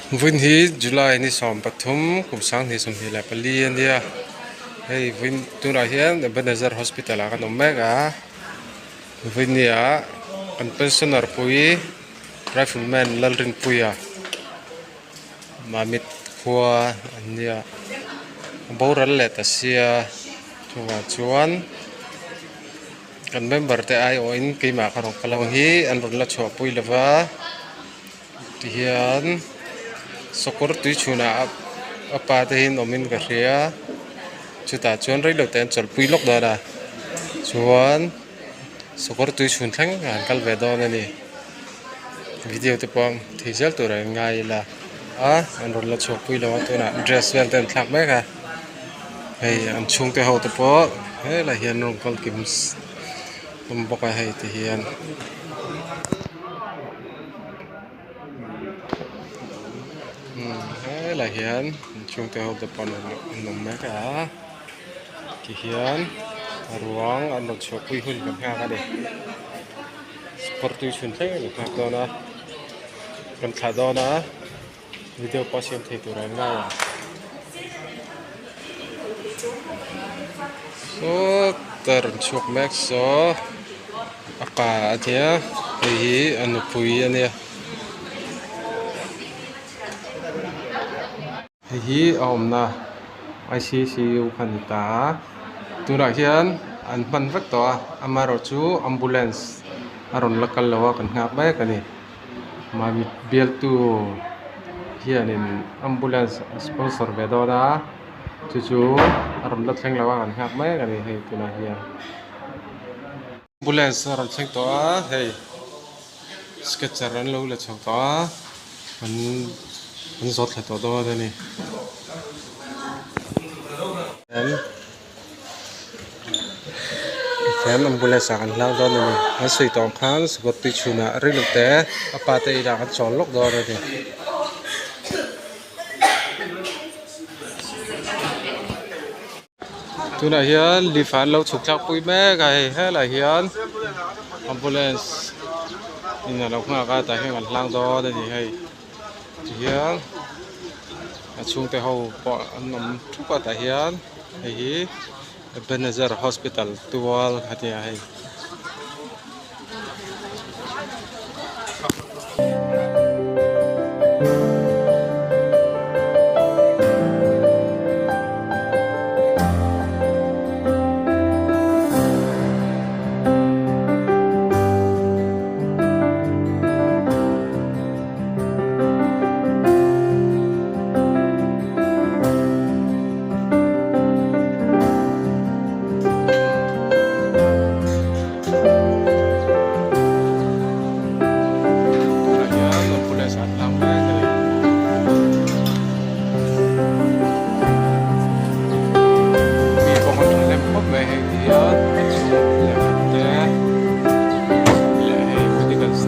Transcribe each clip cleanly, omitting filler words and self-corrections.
Vawiin hi July ni 13 kum 2024 a nia hei vawiin tunah hian Ebenezer hospital ah kan awm mek a vawiin ni ah kan pensioner pui rifle man Lalrinpuia Mamit khua an nia a boral leh ta sia chuvang chuan. Kan member te aiawhin keimah ka rawn kal ang hi an rawn la chhuahpui lo va tihian sakawr tui chhunah a pa te hi an awmin ka hria chutah chuan rei lo te an chawlhpui lawk dawn a chuan sakawr tui chhun thleng an kal ve dawn a ni video te pawh thei zel tur ah in ngai ila a an rawn la chhuahpui lo a tunah dress vel te an thlak mek a. Hei an chhungte ho te pawh helai hian rawn kal kim hlawm bawk a hei ti hian. Umm helai hian an chhungte ho te pawh an awm mek a ti hian a ruang an rawn chhuahpui hun kan nghak a ni kawr tui chhun thleng an nghak dawn a kan thlah dawn a. Video pawh siam thei tur an ngai ang. Sawta rawn chhuak mek saw a pa a nia hei hi a nupui a nia. Hei hi a awmna I_C_C_U kha a ni ta a tunah hian an hman vek tawh a amaherawhchu ambulance a rawn la kal lo a kan nghak mek a ni. Mamit bialtu hianin ambulance a sponsor ve dawn a chu chu a rawn la thleng lo a an nghak mek a ni hei tunah hian ambulance a rawn thleng tawh a hei sketcher an lo la chho tawh a an an zawt thla tawh dawn a ni. Tihian ambulance ah kan hlang dawn a ni an sawi tawh ang khan sakawr tui chhunah rilru te a pa te inah kan chawl lawk dawn a ni. Tunah hian lift ah an lo chhuk thlak pui mek a hei helaiah hian ambulance in a lo nghak a tah hian kan hlang dawn a ni hei tihian a chhungte ho pawh an awm thup a tah hian hei hi Ebenezer hospital tual a ni a hei.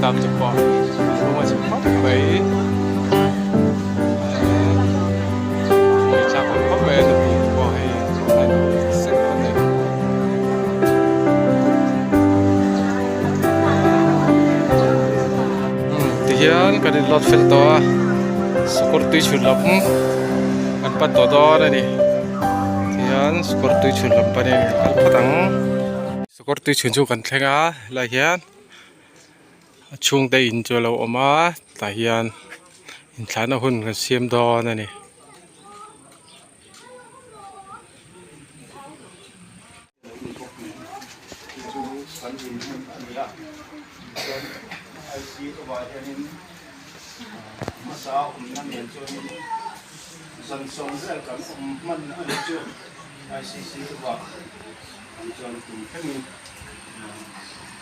Staff te pawh an lung a chhe khawp mai thlak awm khawp mai a nupui te pawh hei a in awm sek a ni. Tihian kan in load fel tawh a sakawr tui chhun lam kan pan tawh dawn a ni tihian sakawr tui chhun lam panin kan kal phawt ang sakawr tui chhun chu kan thleng a helai hian. A chhungte in chu a lo awm a tah hian inthlahna hun kan siam dawn a ni.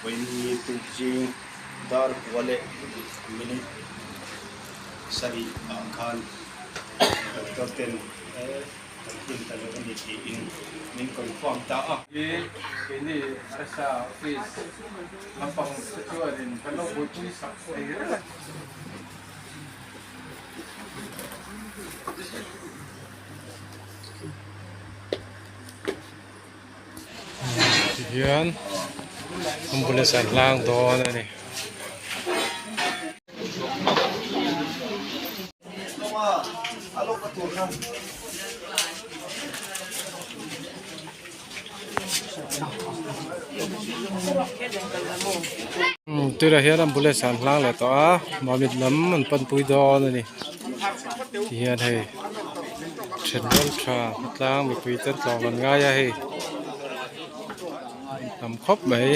Vawiini tukzing dar kua leh minute sarih ah khan doctor ten kan hun ta lo a ni tiin min confirm ta a. Hi keini Rsa office lampang te chuanin kan lo buaipui sak thei reng a. Tihian ambulance an hlang dawn a ni. Tunah hian ambulance an hlang leh tawh a mamit lam an panpui dawn a ni tihian hei thenrual tha tlang mipui te tlawm an ngai a hei tam khawp mai.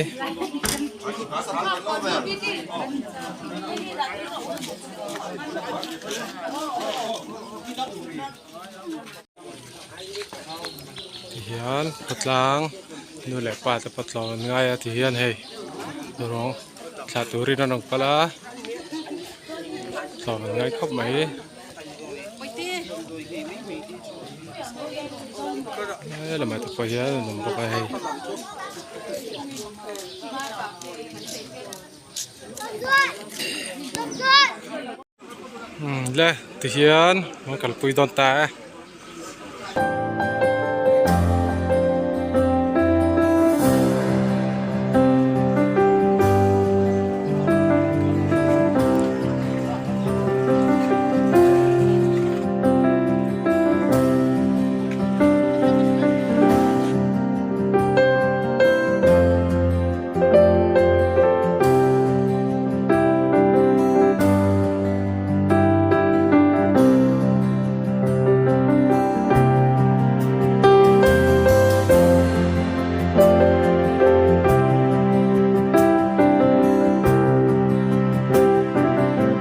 Tihian khawtlang nu leh pa te pawh tlawm an ngai a tihian hei ruang thlah turin an rawn kal a tlawm an ngai khawp mai. He lamah te pawh hian an awm bawk a hei. Le tihian an kalpui dawn ta e.